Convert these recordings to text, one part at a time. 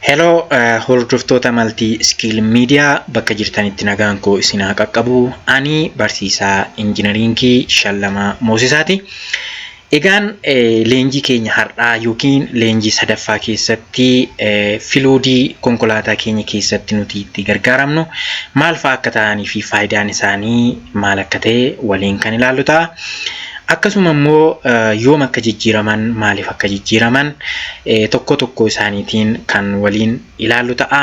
Hello, hordoftoota Multi Skill Media, bakka jirtanitti nagaan koo isin haa qaqqabu. Ani barsiisaa injinariingii Shallamaa Moosisaati. Egaan leenjii keenya har'aa yookiin leenjii sadaffaa keessatti fluidii konkolaataa keenya keessatti nuti itti gargaaramnu maal fa'aa akka ta'anii fi faayidaan isaanii maal akka ta'e waliin kan ilaallu ta'a. Akkasuma immoo yoom akka jijjiiraman, maaliif akka jijjiiraman tokko tokko isaaniitiin kan waliin ilaallu ta'a.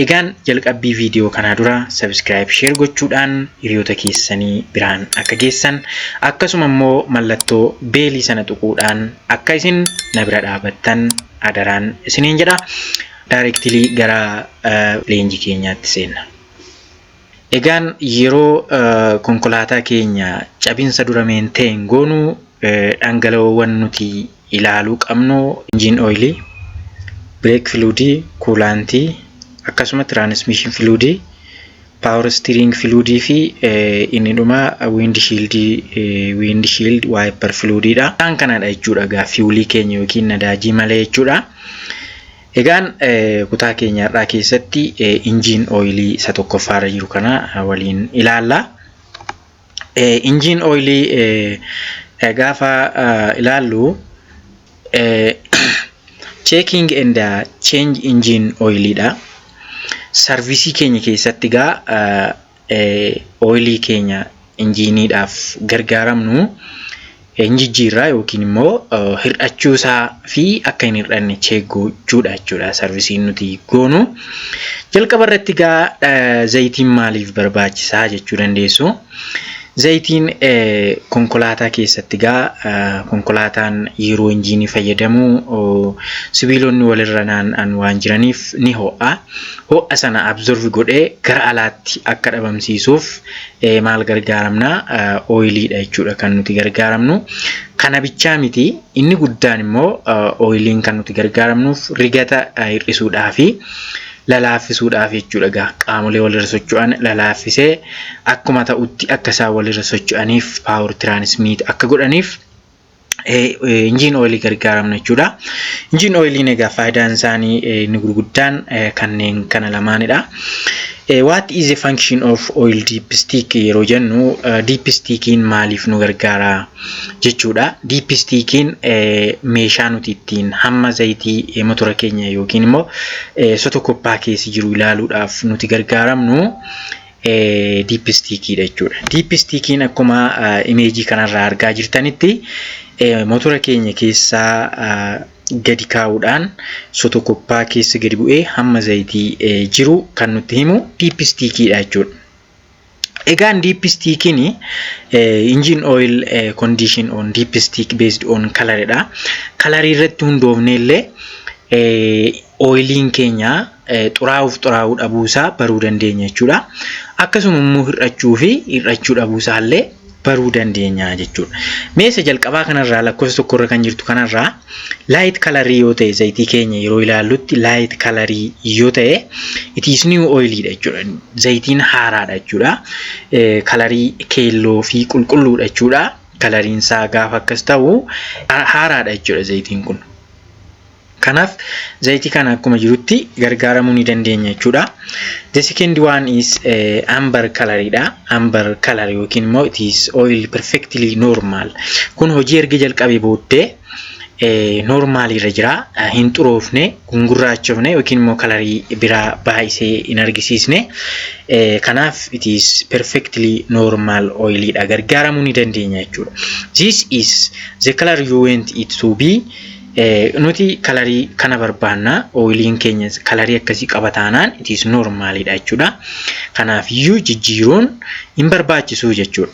Egaan jalqabbii viidiyoo kanaa dura subscribe, share gochuudhaan hiriyoota keessanii biraan akka geessan, akkasuma immoo mallattoo bellii sana tuquudhaan akka isin na bira dhaabattan adaraan isiniin jedha. Directly gara leenjii keenyaatti seenna. Egaan yeroo konkolaataa keenya cabinsa dura maintain goonu dhangala'oowwan nuti ilaaluu qabnu engine oilii, brake fluidii, coolantii, akkasuma transmission fluidii, power steering fluidii fi inni dhuma windshield wiper fluidiidha. Isaan kanadha jechuudha egaa fuelii keenya yookiin nadaajii malee jechuudha. Egaan kutaa keenya har'aa keessatti engine oilii isa tokkoffaarra jiru kana waliin ilaalla. Engine oilii gaafa ilaallu, checking and change engine oiliidha. Serviceii keenya keessatti egaa oilii keenya injiiniidhaaf gargaaramnu hin jijjiirraa yookiin immoo hir'achuu isaa fi akka hin hir'anne check gochuudha jechuudha serviceiin nuti goonu. Jalqaba irratti egaa zayitiin maaliif barbaachisaa jechuu dandeessu. Zayitiin konkolaataa keessatti egaa konkolaataan yeroo injiinii fayyadamu sibiilonni walirra naanna'an waan jiraniif ni ho'a. Ho'a sana absorb godhee gara alaatti akka dhabamsiisuuf maal gargaaramna? Oiliidha jechuudha kan nuti gargaaramnu. Kana bichaa miti, inni guddaan immoo oiliin kan nuti gargaaramnuuf rigata hir'isuudhaafi lalaaffisuudhaaf jechuudha. Egaa qaamolee walirra socho'an lalaaffisee akkuma ta'utti akka isaan walirra socho'aniif, power transmit akka godhaniif engine oilii gargaaramna jechuudha. Engine oiliin egaa faayidaan isaanii inni gurguddaan kanneen kana lamaanidha. What is the function of oil dipstick yeroo jennu, dipstickiin maaliif nu gargaara jechuudha. Dipstickiin meeshaa nuti ittiin hamma zayitii motora keenya yookiin immoo sotokoppaa keessa jiru ilaaluudhaaf nuti gargaaramnu dipstickiidha jechuudha. Dipstickiin akkuma imageii kanarraa argaa jirtanitti motora keenya keessaa gadi kaa'uudhaan sotokoppaa keessa gadi bu'ee hamma zayitii jiru kan nutti himu dipstickiidha jechuudha. Egaan dipstickiin engine oil condition on dipstick based on coloridha. Colorii irratti hundoofne illee oiliin keenya xuraa'uuf xuraa'uu dhabuusaa baruu dandeenya jechuudha. Akkasuma immoo hir'achuu fi hir'achuu dhabuusaa illee baruu dandeenya jechuudha. Meeshaa jalqabaa kanarraa, lakkoofsa tokkorra kan jirtu kanarraa, light colorii yoo ta'e, zayitii keenya yeroo ilaallutti light colorii yoo ta'e, it is new oiliidha jechuudha. Zayitiin haaraadha jechuudha. Colorii keelloo fi qulqulluudha jechuudha. Coloriin isaa gaafa akkas ta'u haaraadha jechuudha zayitiin kun. Kanaaf zayitii kana akkuma jirutti gargaaramuu ni dandeenya jechuudha. The second one is amber coloridha. Amber color yookiin immoo it is oil perfectly normal. Kun hojii erga jalqabee booddee normal irra jira. Hin xuroofne, gungurraachofne yookiin immoo colorii biraa baay'isee hin argisiisne. Kanaaf it is perfectly normal oilidha. Gargaaramuu ni dandeenya jechuudha. This is the color you want it to be. Nuti colorii kana barbaanna, oiliin keenya colorii akkasii qaba taanaan it is normalidha jechuudha. Kanaaf iyyuu jijjiiruun hin barbaachisu jechuudha.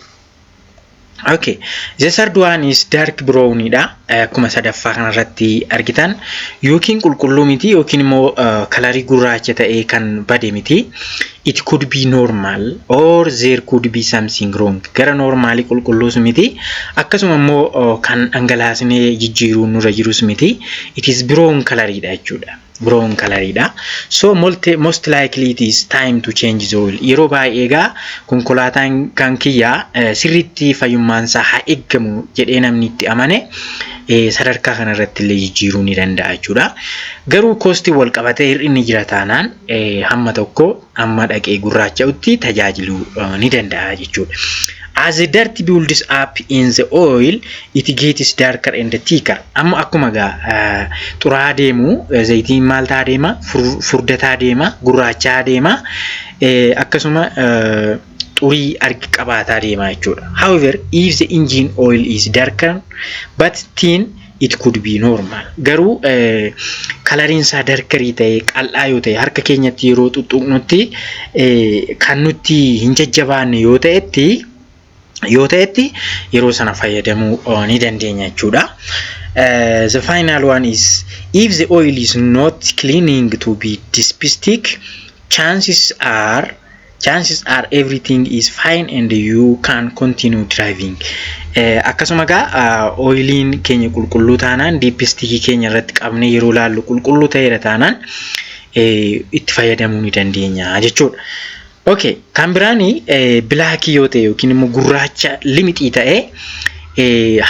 Okay, the third one is dark brown dha. Akkuma sadaffaa kanarratti argitan yookiin qulqulluu miti yookiin immoo colorii gurraacha ta'ee kan bade miti. It could be normal or there could be something wrong. Gara normalii qulqulluus miti. Akkasuma immoo kan dhangalaasnee jijjiiruun nurra jirus miti. It is brown coloridha jechuudha. Brown coloriidha. So most likely it is time to change the oil. Yeroo baay'ee egaa konkolaataan kan kiyyaa sirriitti fayyummaan isaa haa eeggamu jedhee namni itti amane sadarkaa kanarratti illee jijjiiruu ni danda'a jechuudha. Garuu costii wal qabatee hir'inni jira taanaan hamma tokko hamma dhaqee gurraacha'utti tajaajiluu ni danda'a jechuudha. As the dirt builds up in the oil, it gets darker and thicker. Amma akkuma gaa xuraa'aa deemu, zayitiin maal ta'aa deema? Furdataa deema, gurraachaa deema. Akkasuma xurii argi qabaataa deema jechuudha. However, if the engine oil is darker but thin, it could be normal. Garuu coloriin isaa darkerii ta'e, qal'aa yoo ta'e, harka keenyatti yeroo xuxuqnutti kan nutti hin jajjabaanne yoo ta'etti yeroo sana fayyadamuu ni dandeenya jechuudha. The final one is if the oil is not cleaning to be dipstick, chances are everything is fine and you can continue driving. Akkasuma egaa oiliin keenya qulqulluu taanaan, dipstickii keenya irratti qabnee yeroo laallu qulqulluu ta'eera taanaan, itti fayyadamuu ni dandeenya jechuudha. Okay, kan biraani blackii yoo ta'e yookiin immoo gurraacha limixii ta'e,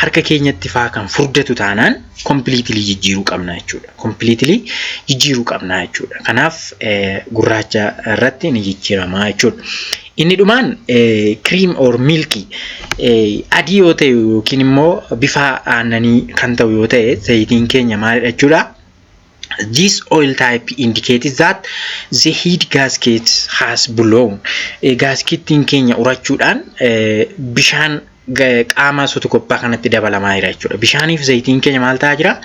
harka keenyatti faa kan furdatu taanaan, completely jijjiiruu qabna jechuudha. Completely jijjiiruu qabna jechuudha. Kanaaf gurraacha irratti ni jijjiirama jechuudha. Inni dhumaan cream or milky, adii yoo ta'e yookiin immoo bifa aannanii kan ta'u yoo ta'e, zayitiin keenya maalidha jechuudha? This oil type indicates that the head gasket has blown. Gaskettiin keenya urachuudhaan bishaan qaama sotokoppaa kanatti dabalamaa jira jechuudha. Bishaaniif zayitiin keenya maal ta'aa jira?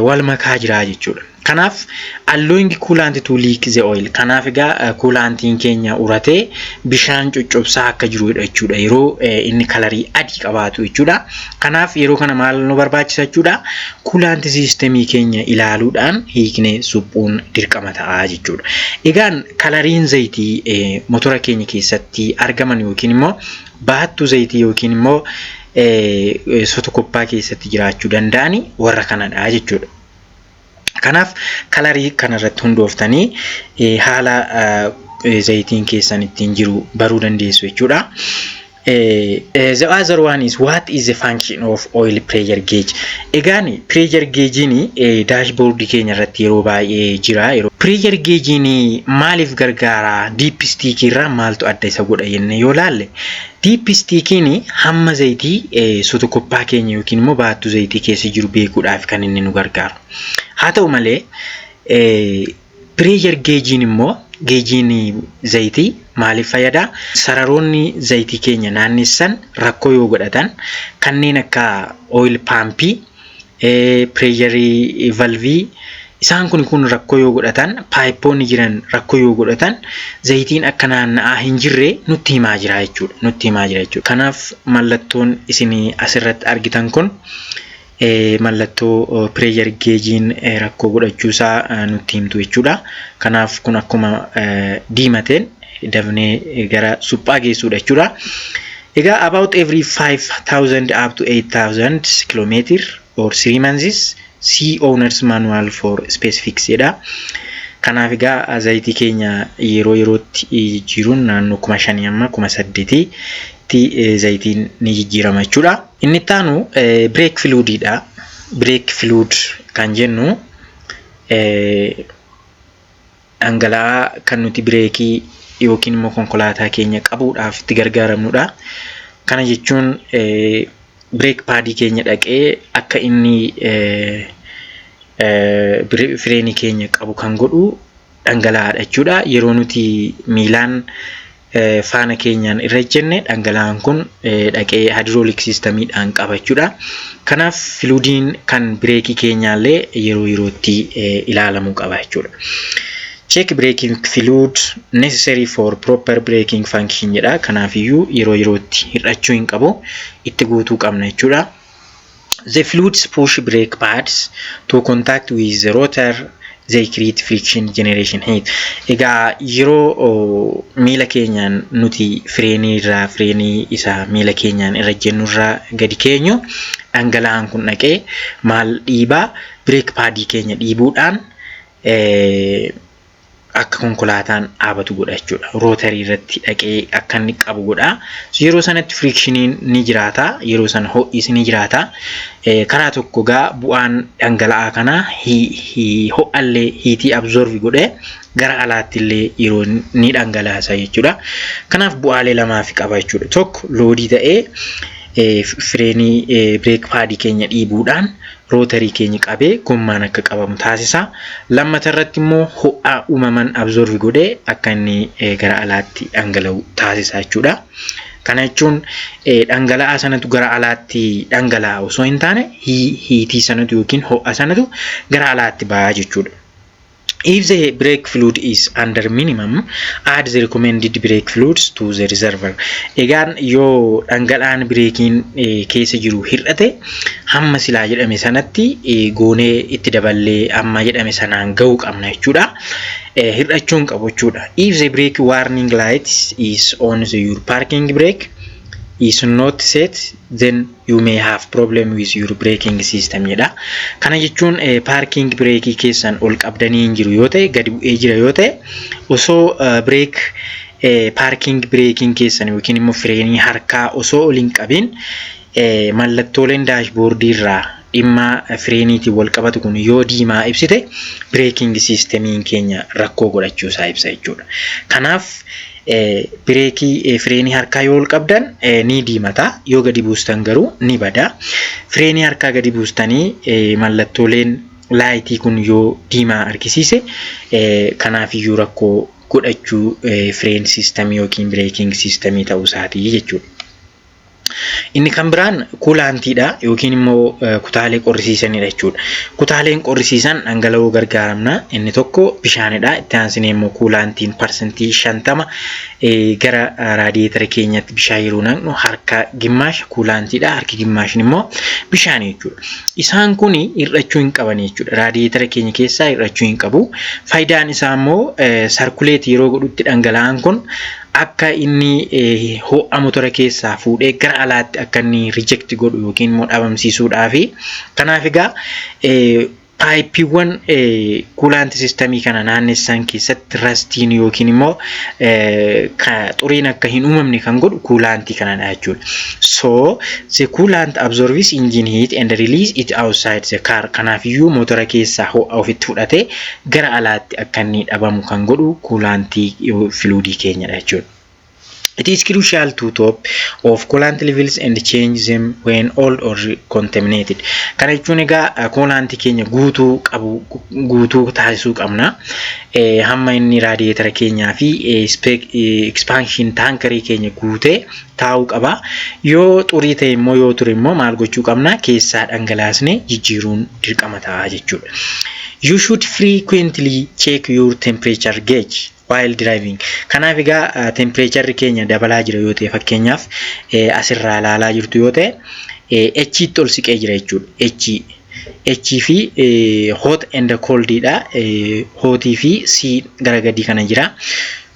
Wal makaa jira jechuudha. Kanaaf allowing coolant to leak the oil. Kanaaf egaa coolantiin keenya uratee bishaan coccobsaa akka jirudha jechuudha. Yeroo inni colorii adii qabaatu jechuudha. Kanaaf yeroo kana maal nu barbaachisa jechuudha? Coolant systemii keenya ilaaluudhaan hiiknee suphuun dirqama ta'a jechuudha. Egaan coloriin zayitii motora keenya keessatti argaman yookiin immoo baattuu zayitii yookiin immoo sotokoppaa keessatti jiraachuu danda'ani warra kanadha jechuudha. Kanaaf colorii kanarratti hundooftanii haala zayitiin keessan ittiin jiru baruu dandeessu jechuudha. The other one is, what is the function of oil pressure gauge? Egaan pressure gauge'n dashboard keenya irratti yeroo baay'ee jira. Yeroo pressure gauge'n maaliif gargaara? Dipstick irraa maaltu adda isa godha jennee yoo laalle, dipstickiin hamma zayitii sotokoppaa keenya yookiin immoo baattuu zayitii keessa jiru beekuudhaaf kan inni nu gargaaru. Haa ta'u malee, pressure gauge'n immoo, gaugeiin zayitii maaliif fayyada? Sararoonni zayitii keenya naannessan rakkoo yoo godhatan, kanneen akka oil pumpii, pressurii valveii, isaan kun rakkoo yoo godhatan, pipeoonni jiran rakkoo yoo godhatan, zayitiin akka naanna'aa hin jirre nutti himaa jira jechuudha. Nutti himaa jira jechuudha. Kanaaf mallattoon isin asirratti argitan kun mallattoo pressure gaugeiin rakkoo godhachuusaa nutti himtu jechuudha. Kanaaf kun akkuma diimateen dafnee gara suphaa geessuudha jechuudha. Egaa about every 5000 up to 8000 kilometer or 3 months, see owner's manual for specifics jedha. Kanaaf egaa zayitii keenya yeroo yerootti jijjiiruun naannoo 5000 amma 8000tti zayitiin ni jijjiirama jechuudha. Inni itti aanu brake fluidiidha. Brake fluid kan jennu dhangala'aa kan nuti brakeii yookiin immoo konkolaataa keenya qabuudhaaf itti gargaaramnudha. Kana jechuun brake padii keenya dhaqee akka inni fireenii keenya qabu kan godhu dhangala'aadha jechuudha. Yeroo nuti miilaan faana keenyaan irra ejjenne, dhangala'aan kun dhaqee hydraulic systemiidhaan qaba jechuudha. Kanaaf fluidiin kan brakeii keenyaallee yeroo yerootti ilaalamuu qaba jechuudha. Check braking fluid, necessary for proper braking function jedha. Kanaafiyyuu yeroo yerootti hir'achuu hin qabu, itti guutuu qabna jechuudha. The fluids push brake pads to contact with the rotor, they create friction, generation heat. Egaa yeroo miila keenyaan nuti fireenii irraa, fireenii isa miila keenyaan irra jennu irraa gadi keenyu, dhangala'aan kun dhaqee maal dhiibaa? Brake padii keenya dhiibuudhaan Akka konkolaataan dhaabatu godha jechuudha. Rotorii irratti dhaqee akka inni qabu godha. Yeroo sanatti frictioniin ni jiraata. Yeroo sana ho'is ni jiraata. Karaa tokko gaa bu'aan dhangala'aa kanaa ho'allee, heatii absorb godhee gara alaatti illee yeroo ni dhangalaasa jechuudha. Kanaaf bu'aalee lamaaf qaba jechuudha. Tokko, loadii ta'ee fireenii, brake padii keenya dhiibuudhaan rotorii keenya qabee gommaan akka qabamu taasisa. Lammata irratti immoo ho'a uumaman absorb godhee akka inni gara alaatti dhangala'u taasisa jechuudha. Kana jechuun dhangala'aa sanatu gara alaatti dhangala'a osoo hin taane, heatii sanatu yookiin ho'a sanatu gara alaatti ba'a jechuudha. If the brake fluid is under minimum, add the recommended brake fluids to the reservoir. Egaan yoo dhangala'aan bireekiin keessa jiru hir'ate, hamma silaa jedhame sanatti goonee itti daballee hamma jedhame sanaan gahuu qabna jechuudha. Hir'achuu hin qabu jechuudha. If the brake warning light is on, the your parking brake is not set, then you may have problem with your braking system jedha. Kana jechuun parking brakeii keessan ol qabdanii hin jiru yoo ta'e, gadi bu'ee jira yoo ta'e, osoo brake parking brakeiin keessan yookiin immoo fireenii harkaa osoo ol hin qabin mallattooleen dashboardii irraa dhimma fireeniitiin wal qabatu kun yoo diimaa ibsite, braking systemiin keenya rakkoo godhachuu isaa ibsa jechuudha. Kanaaf brakeii fireenii harkaa yoo ol qabdan ni diimata, yoo gadi buustan garuu ni bada. Fireenii harkaa gadi buustanii mallattooleen lightii kun yoo diimaa argisiise, kanaafiyyuu rakkoo godhachuu fireen systemii yookiin braking systemii ta'uu isaatii jechuudha. Inni kan biraan coolantiidha yookiin immoo kutaalee qorrisiisanidha jechuudha. Kutaaleen qorrisiisan dhangala'oo gargaaramna. Inni tokko bishaanidha. Itti aansinee immoo coolantiin 50% gara radiatora keenyatti bishaan yeroo naqnu, harka gimmaasha coolantiidha. Harki gimmaashin immoo bishaan jechuudha. Isaan kun hir'achuu hin qaban jechuudha. Radiatora keenya keessaa hir'achuu hin qabu. Faayidaan isaa immoo circulate yeroo godhutti dhangala'aan kun akka inni ho'a motora keessaa fuudhee gara alaatti akka inni reject godhu yookiin immoo dhabamsiisuudhaafi. Kanaaf egaa pipeiiwwan coolant systemii kana naannessan keessatti rustiin yookiin immoo xuriin akka hin uumamne kan godhu coolantii kanadha jechuudha. So the coolant absorbs engine heat and release it outside the car. Kanaafiyyuu motora keessaa ho'a ofitti fudhatee gara alaatti akka inni dhabamu kan godhu coolantii fluidii keenyadha jechuudha. It is crucial to top off coolant levels and change them when old or contaminated. Kana jechuun egaa coolantii keenya guutuu qabu, guutuu taasisuu qabna. Hamma inni radiatora keenyaa fi expansion tankerii keenya guutee taa'uu qaba. Yoo xurii ta'e immoo, yoo ture immoo maal gochuu qabna? Keessaa dhangalaasnee jijjiiruun dirqama ta'a jechuudha. You should frequently check your temperature gauge while driving. Kanaaf egaa temperatureri keenya dabalaa jira yoo ta'e, fakkeenyaaf asirraa ilaalaa jirtu yoo ta'e, H'tti ol siqee jira jechuudha. H H fi hot and cold dha. Hotii fi C gara gadii kana jira.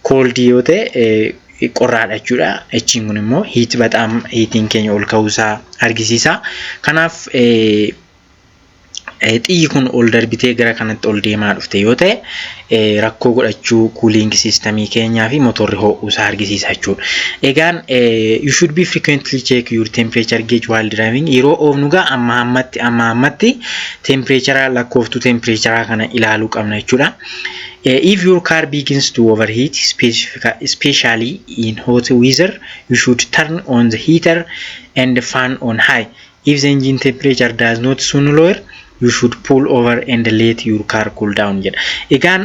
Cold yoo ta'e qorraadha jechuudha. H'n kun immoo heat, baxaam heatiin keenya ol ka'uusaa argisiisa. Kanaaf xiyyi kun ol darbitee gara kanatti ol deemaa dhufte yoo ta'e, rakkoo godhachuu cooling systemii keenyaa fi motorri ho'uusaa argisiisa jechuudha. Egaan you should be frequently check your temperature gauge while driving. Yeroo oofnu gaa amma ammatti temperature, lakkooftuu temperature kana ilaaluu qabna jechuudha. If your car begins to overheat, especially in hot weather, you should turn on the heater and the fan on high. If the engine temperature does not soon lower, you should pull over and let your car cool down jedha. Egaan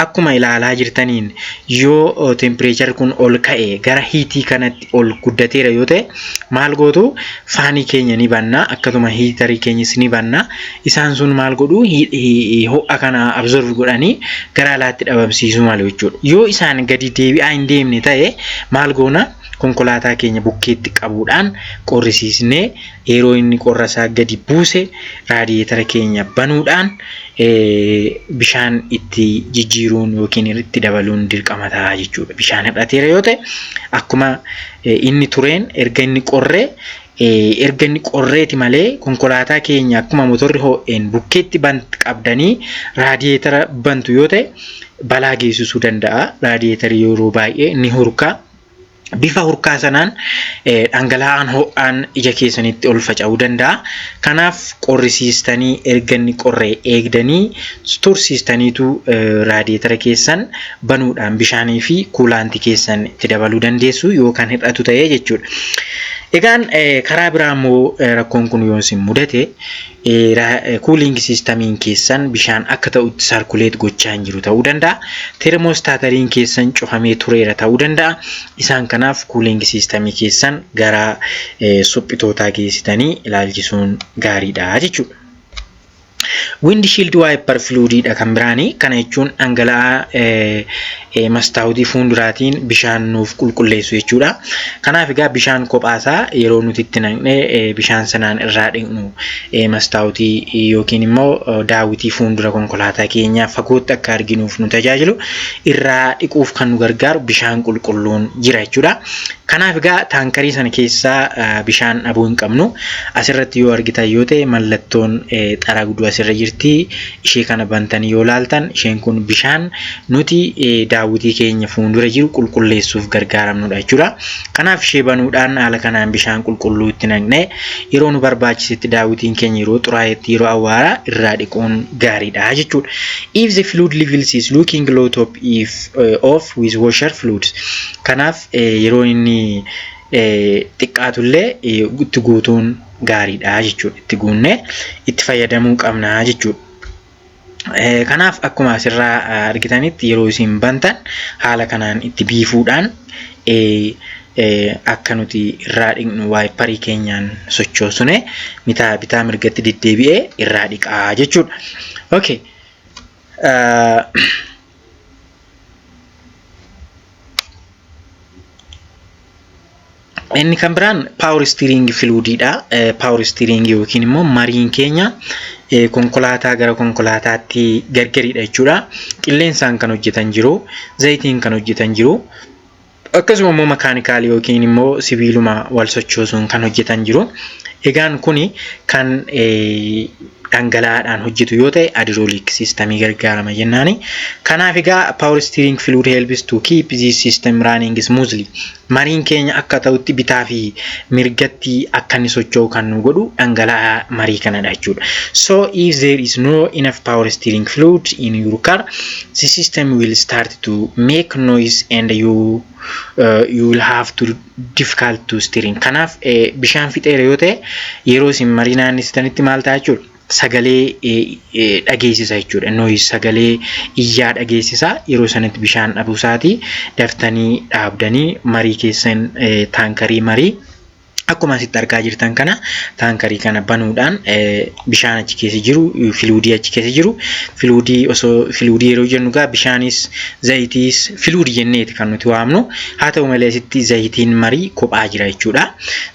akkuma ilaalaa jirtaniin, yoo temperature kun ol ka'e, gara heatii kanatti ol guddateera yoo ta'e, maal gootu? Fanii keenya ni banna, akkasuma heaterii keenyas ni banna. Isaan sun maal godhu? Ho'a kana absorb godhanii gara alaatti dhabamsiisuu malu jechuudha. Yoo isaan gadi deebi'aa hin deemne ta'e maal goona? Konkolaataa keenya bukkeetti qabuudhaan qorrisiisnee, yeroo inni qorra isaa gadi buuse radiatora keenya banuudhaan bishaan itti jijjiiruun yookiin itti dabaluun dirqama ta'a jechuudha. Bishaan hir'ateera yoo ta'e, akkuma inni tureen erga inni qorree Erga inni qorreeti malee konkolaataa keenya akkuma motorri ho'een bukkeetti qabdanii raadiyeetara bantu yoo ta'e balaa geessisuu danda'a. Raadiyeetarri yeroo baay'ee ni hurka. Bifa hurkaa sanaan dhangala'aan ho'aan ija keessanitti ol faca'uu danda'a. Kanaaf qorrisiistanii, erga inni qorree eegdanii tursiistaniitu raadiyeetara keessan banuudhaan bishaanii fi coolantii keessan itti dabaluu dandeessu yookaan hir'atu ta'ee jechuudha. Egaan karaa biraa immoo rakkoon kun yoo isin mudate, cooling systemiin keessan bishaan akka ta'utti circulate gochaa hin jiru ta'uu danda'a. Thermostatariin keessan cufamee tureera ta'uu danda'a. Isaan kanaaf cooling systemii keessan gara suphitootaa geessitanii ilaalchisuun gaariidha jechuudha. Windshield wiper fluidiidha kan biraani. Kana jechuun dhangala'aa mastaawutii fuulduraatiin bishaan nuuf qulqulleessu jechuudha. Kanaaf egaa bishaan kophaasaa yeroo nuti itti naqnee bishaan sanaan irraa dhiqnu mastaawutii yookiin immoo daawwitii fuuldura konkolaataa keenyaa fagootti akka arginuuf nu tajaajilu irraa dhiquuf kan nu gargaaru bishaan qulqulluun jira jechuudha. Kanaaf egaa taankarii sana keessaa bishaan dhabuu hin qabnu. Asirratti yoo argitan yoo ta'e, mallattoon xaragduu asirra jirti. Ishee kana bantanii yoo laaltan, isheen kun bishaan nuti daawwitii keenya fuuldura jiru qulqulleessuuf gargaaramnudha jechuudha. Kanaaf ishee banuudhaan haala kanaan bishaan qulqulluu itti naqnee yeroo nu barbaachisetti, daawwitiin keenya yeroo xuraa'etti, yeroo awwaaraa irraa dhiquun gaariidha jechuudha. If the fluid levels is looking low, top if off with washer fluids. Kanaaf yeroo inni xiqqaatullee itti guutuun gaariidha jechuudha. Itti guunnee itti fayyadamuu qabna jechuudha. Kanaaf akkuma asirraa argitanitti, yeroo isin bantan haala kanaan itti biifuudhaan akka nuti irraa dhiqnu wiperii keenyaan sochoosune bitaa bitaa mirgatti deddeebi'ee irraa dhiqaa jechuudha. Okay. Inni kan biraan power steering fluidiidha. Power steering yookiin immoo mariin keenya konkolaataa gara konkolaataatti gargaridha jechuudha. Qilleensaan kan hojjetan jiru, zayitiin kan hojjetan jiru, akkasuma immoo mechanicalii yookiin immoo sibiiluma wal sochoosuun kan hojjetan jiru. Egaan kuni kan dhangala'aadhaan hojjetu yoo ta'e hydraulic systemii gargaarama jennaani. Kanaaf egaa power steering fluid helps to keep this system running smoothly. Mariin keenya akka ta'utti bitaa fi mirgatti akka inni socho'u kan nu godhu dhangala'aa marii kanadha jechuudha. So if there is no enough power steering fluid in your car, the system will start to make noise and you will have to difficult to steering. Kanaaf bishaan fixeera yoo ta'e, yeroo isin marii naannessitanitti maal ta'a jechuudha? Sagalee dhageessisa jechuudha. Noise, sagalee iyyaa dhageessisa. Yeroo sanatti bishaan dhabuusaatii daftanii dhaabdanii marii keessan, taankarii marii akkuma asitti argaa jirtan kana, taankarii kana banuudhaan bishaan achi keessa jiru, fluidii achi keessa jiru, fluidii osoo fluidii yeroo jennu gaa bishaanis zayitiis fluidii jenneeti kan nuti waamnu. Haa ta'u malee asitti zayitiin marii kophaa jira jechuudha.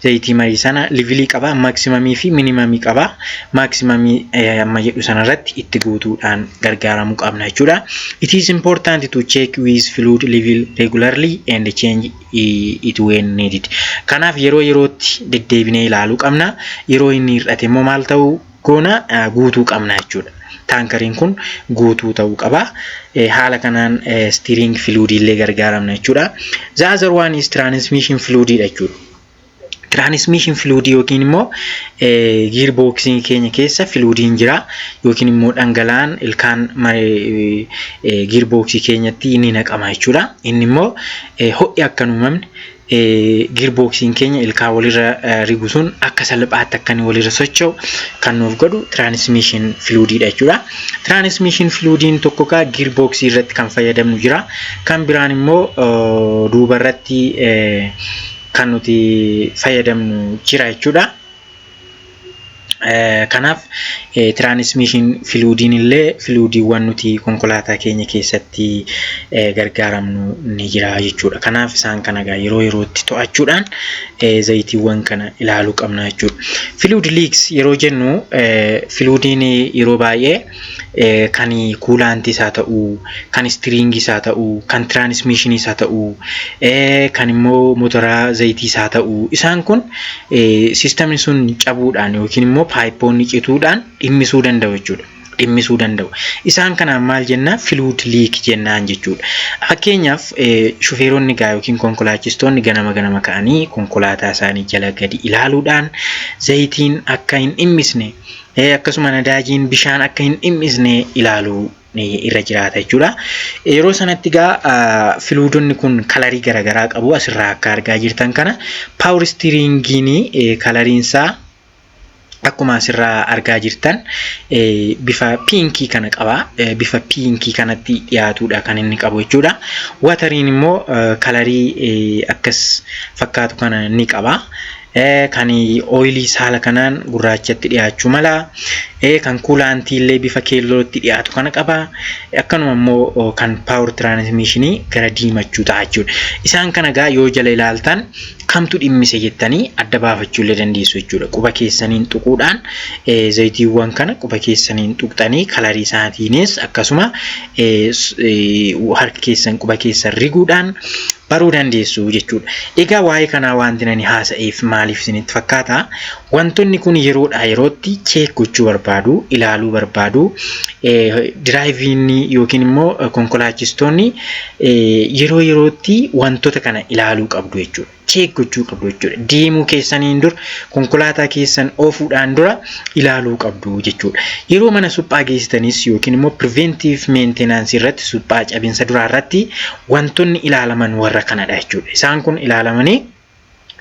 Zayitii marii sana levelii qaba, maximumii fi minimumii qaba. Maximumii amma jedhu sanarratti itti guutuudhaan gargaaramuu qabna jechuudha. It is important to check with fluid level regularly and change it when needed. Kanaaf yeroo yerootti deddeebinee ilaaluu qabna. Yeroo inni hir'ate immoo maal ta'uu goona? Guutuu qabna jechuudha. Taankariin kun guutuu ta'uu qaba. Haala kanaan steering fluid illee gargaaramna jechuudha. The other one is transmission fluid jechuudha. Transmission fluid yookiin immoo gear boxii keenya keessa fluidiin jira yookiin immoo dhangala'aan ilkaan gear boxii keenyatti ni naqama jechuudha. Inni immoo ho'i akka hin uumamne, gear boxiin keenya ilkaan walirra rigu sun akka salphaatti akka inni walirra socho'u kan nuuf godhu transmission fluidiidha jechuudha. Transmission fluidiin tokko kaa gear boxii irratti kan fayyadamnu jira. Kan biraan immoo duuba irratti kan nuti fayyadamnu jira jechuudha. Kanaaf transmission fluidiin illee fluidiiwwan nuti konkolaataa keenya keessatti gargaaramnu ni jira jechuudha. Kanaaf isaan kana egaa yeroo yerootti to'achuudhaan zayitiiwwan kana ilaaluu qabna jechuudha. Fluid leaks yeroo jennu, fluidiin yeroo baay'ee kan coolantii isaa ta'uu, kan steeringii isaa ta'uu, kan transmissionii isaa ta'uu, kan immoo motoraa zayitii isaa ta'uu, isaan kun systemni sun cabuudhaan yookiin immoo pipeoonni cituudhaan dhimmisuu danda'u jechuudha. Dhimmisuu danda'u. Isaan kanaan maal jenna? Fluid leak jennaan jechuudha. Fakkeenyaaf, shufeeronni gaa yookiin konkolaachistoonni ganama ganama ka'anii konkolaataa isaanii jala gadi ilaaluudhaan zayitiin akka hin dhimmisne, akkasuma nadaajiin bishaan akka hin dhimmisne ilaaluu irra jiraata jechuudha. Yeroo sanatti egaa fluidonni kun colorii garaagaraa qabu. Asirraa akka argaa jirtan kana power steeringiin coloriinsaa akkuma asirraa argaa jirtan bifa pinkii kana qaba. Bifa pinkii kanatti dhiyaatudha kan inni qabu jechuudha. Wateriin immoo colorii akkas fakkaatu kana ni qaba. Kan oilii haala kanaan gurraachatti dhiyaachuu mala. Kan coolantii illee bifa keellootti dhiyaatu kana qaba. Akkanuma immoo kan power transmissionii gara diimachuu ta'a jechuudha. Isaan kana egaa yoo jala ilaaltan kamtu dhimmise jettanii adda baafachuu illee dandeessu jechuudha. Quba keessaniin tuquudhaan, zayitiiwwan kana quba keessaniin tuqxanii, colorii isaatiinis akkasuma harka keessan quba keessan riguudhaan baruu dandeessu jechuudha. Egaa waa'ee kanaa wanti ani haasa'eef maaliif isinitti fakkaata? Wantoonni kun yeroodhaa yerootti check gochuu barbaadu, ilaaluu barbaadu. Driveriin yookiin immoo konkolaachistoonni yeroo yerootti wantoota kana ilaaluu qabdu jechuudha. Check gochuu qabdu jechuudha. Deemuu keessaniin dura, konkolaataa keessan oofuudhaan dura ilaaluu qabdu jechuudha. Yeroo mana suphaa geessitanis yookiin immoo preventive maintenance irratti, suphaa cabinsa duraa irratti wantoonni ilaalaman warra kanadha jechuudha. Isaan kun ilaalamanii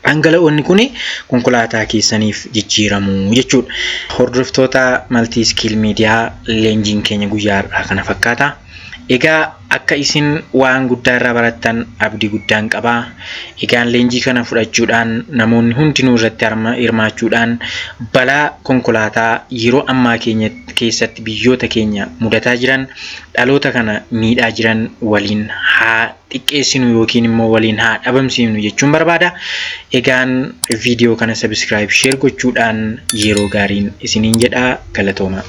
dhangala'oonni kun konkolaataa keessaniif jijjiiramu jechuudha. Hordoftoota Multi Skill Media, leenjiin keenya guyyaa har'aa kana fakkaata. Egaa akka isin waan guddaa irraa barattan abdii guddaan qabaa. Egaan leenjii kana fudhachuudhaan namoonni hundinuu irratti hirmaachuudhaan balaa konkolaataa yeroo ammaa keenya keessatti biyyoota keenya mudataa jiran, dhaloota kana miidhaa jiran waliin haa xiqqeessinu yookiin immoo waliin haa dhabamsiifnu jechuun barbaada. Egaan viidiyoo kana subscribe, share gochuudhaan yeroo gaariin isiniin jedha. Galatooma.